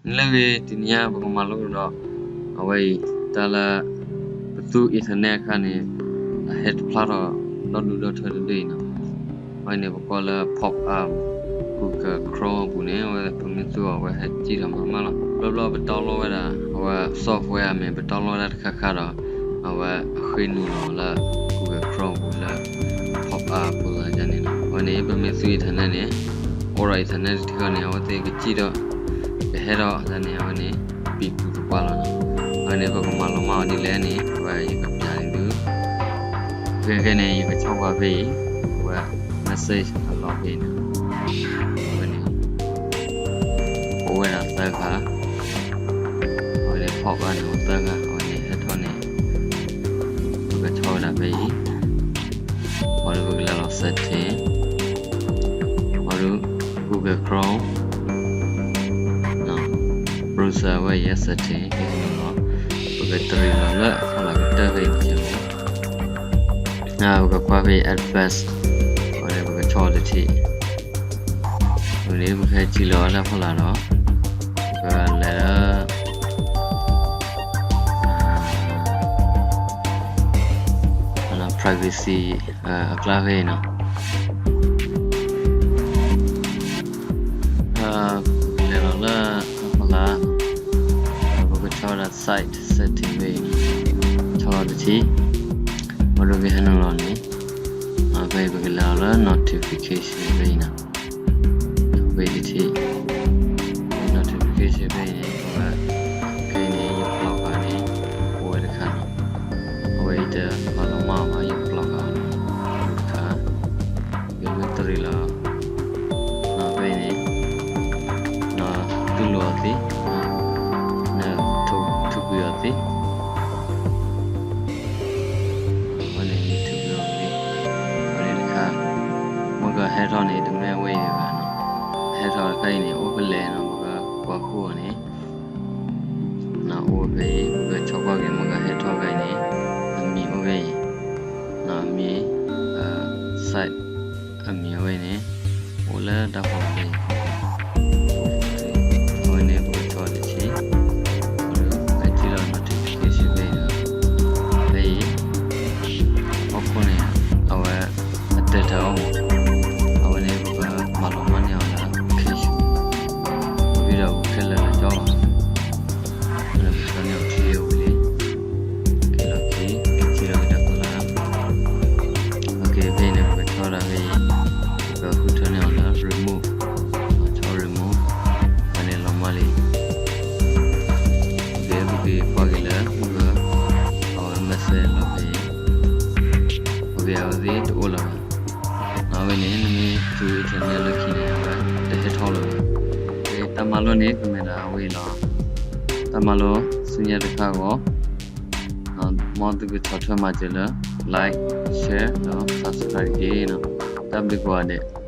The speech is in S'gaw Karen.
နံၤလၢအဂ့ၤ တနံၤအံၤ ပကမၤလိကဒီး အဝဲအံၤ တၢ်လၢ ပသူ internet အခါန့ၣ် အဟဲတဖျါထီၣ်ဒီဒူၣ်ဒီထၢတဒူၣ်အံၤနီၤ. အဝဲန့ၣ် ပကိးလၢ pop up Google Chrome အပူၤန့ၣ် အဝဲပမ့ၢ်သူအီၤ အဝဲဟဲစံၣ်ထီၣ်မၤမးလီၤ. ဘျီဘျီပ download ဝဲဒၣ် အဝဲ software အမ့ၢ် ပ download ဒၣ်တခါခါဒီး အဝဲအဃ့နုာ်လီၤလၢ Google Chrome အပူၤလၢ pop up အပူၤလီၤန့ၣ်လီၤ. အဝဲန့ၣ် ပမ့ၢ်သူ internet န့ၣ် အိၣ်ဒီး internet တထံဃီန့ၣ် အဝဲသ့ၣ်ကစံၣ်ထီၣ် ကဟဲထီၣ်တၢ်န့ၣ် အဝဲန့ၣ် ပံာ်ပူၤသပှၢ်လီၤနီၤ. အဝဲန့ၣ် ပကမၤလီၤမၢ်အီၤဒ်လဲၣ်န့ၣ် အဝဲယကပျးန့ၢ်သု. ခဲခဲန့ၣ် ယကဆီၣ်ကွၢ်ဖဲအံၤ အဝဲ message အလီၢ်ဖဲအံၤန့ၣ် အဝဲန့ၣ် အိၣ်ဝဲဒၣ်သၢခါ, အဝဲန့ၣ် pop up န့ၣ် အိၣ်သၢခါ, အဝဲန့ၣ် ဟဲထီၣ်န့ၣ် ပကဆီၣ်ဝဲဒၣ်ဖဲအံၤ, ဘၣ်ဒီးပကလဲၤလီၤ setting, ဘၣ်ဒီး Google Chrome browser ဝဲအံၤ setting ဟဲနုာ်လီၤ, ပကတရံးလီၤလၢအဖီလာ်ကတၢၢ်ဖဲအံၤတက့ၢ်လီၤ. ပကကွၢ်ဖဲ advanced အဝဲန့ၣ်ပကဆီၣ်တထံၣ်, အဝဲန့ၣ် ပကဟဲထံၣ်လီၤလၢအဖီလာ်ဒီး ပကလဲၤလၢ privacy အကျါဖဲအံၤနီၤ. ပကလဲၤလီၤလၢအဖီလာ်, ပကဆီၣ်ဝဲဒၣ် site setting ဖဲအံၤ, ဆီၣ်လီၤတထံၣ်, ဘၣ်ဒီးကဟဲနုာ်လီၤန့ၣ်, ဖဲအံၤပကလဲၤလီၤလၢ notification ဖဲအံၤနီၤ. ဖဲအံၤတထံၣ်, notification ဖဲအံၤန့ၣ် အဝဲ ဖဲအံၤန့ၣ် ယ blocker န့ၣ် အိၣ်ဝဲတခါနီၤ. အဝဲအံၤတမၤလီၤမၢ်အီၤဘၣ် ယ blocker န့ၣ် အိၣ်တခါ, ယမ့ၢ်တရံးလီၤ ဖဲအံၤန့ၣ် နတူၢ်လိာ်အီၤသ့, နထူးကွံာ်အီၤသ့, အဝဲန့ၣ် နထူးကွံာ်အီၤသ့, အဝဲန့ၣ်တခါ, မ့ၢ်ကဟဲထီၣ်န့ၣ် တမ့ၢ်အဝဲအံၤဘၣ်နီၤ, ဟဲထီၣ်တခါအံၤန့ၣ် အိၣ်ဖဲလဲၣ်နီၤ ပကကွၢ်ဃုာ်အီၤန့ၣ် နအိၣ်ဖဲအံၤ ပကဆီၣ်ကွၢ်က့ၤ မ့ၢ်ကဟဲထီၣ်ဖဲအံၤန့ၣ် အမံၤအိၣ်ဖဲအံၤ, နအမံၤ site အမံၤအဝဲန့ၣ် အိၣ်လၢတၢ်ဖီခိၣ်ဖဲအံၤ, အဝဲန့ၣ်ပကဆီၣ်တထံၣ်, ဒီးပထံၣ်လီၤ notification ဖဲအံၤဒီး ဖဲအံၤ ဟီၣ်ခိၣ်န့ၣ် အဝဲ အတၢၢ်တၢၢ်အီၤမး, အဝဲန့ၣ်ပကမၤလီၤမၢ်န့ၢ်အီၤလၢ cache ဝံၤဒီးပခဲလၢာ်လၢကၠီလီၤ. အဝဲန့ၣ်ပဆီၣ်န့ၢ်အီၤထံအဝံၤလံ, ကဲလီၤက့ၤ ထံလီၤက့ၤတၢ်ဖီလာ်, ဖဲအံၤန့ၣ် ပကဆီၣ်ဒၣ်ဖဲအံၤ, ပကဃုထၢန့ၢ်အီၤလၢ remove, ဆီၣ် remove, အဝဲန့ၣ်လီၤမၢ်လံ. ပကကွၢ်က့ၤလၢ Google အဝဲ message လီၤဖဲအံၤ, အဝဲသ့ၣ်တအိၣ်လၢၤဘၣ်. အဝဲန့ၣ် နမ့ၢ်သူ internet လၢခံန့ၣ် အဝဲတဟဲထီၣ်လၢၤဘၣ်. တၢ်မၤလိန့ၣ် ကမ့ၢ်ဒၣ်ဝဲအံၤလီၤ. တၢ်မၤလိဆူညါတခါအဂီၢ်, မ်သုကဆီၣ်ထွဲမၤစၢၤလၢ like, share ဒီး subscribe တက့ၢ်နီၤ. တၢ်ဘျုးကိးဂၤဒဲး.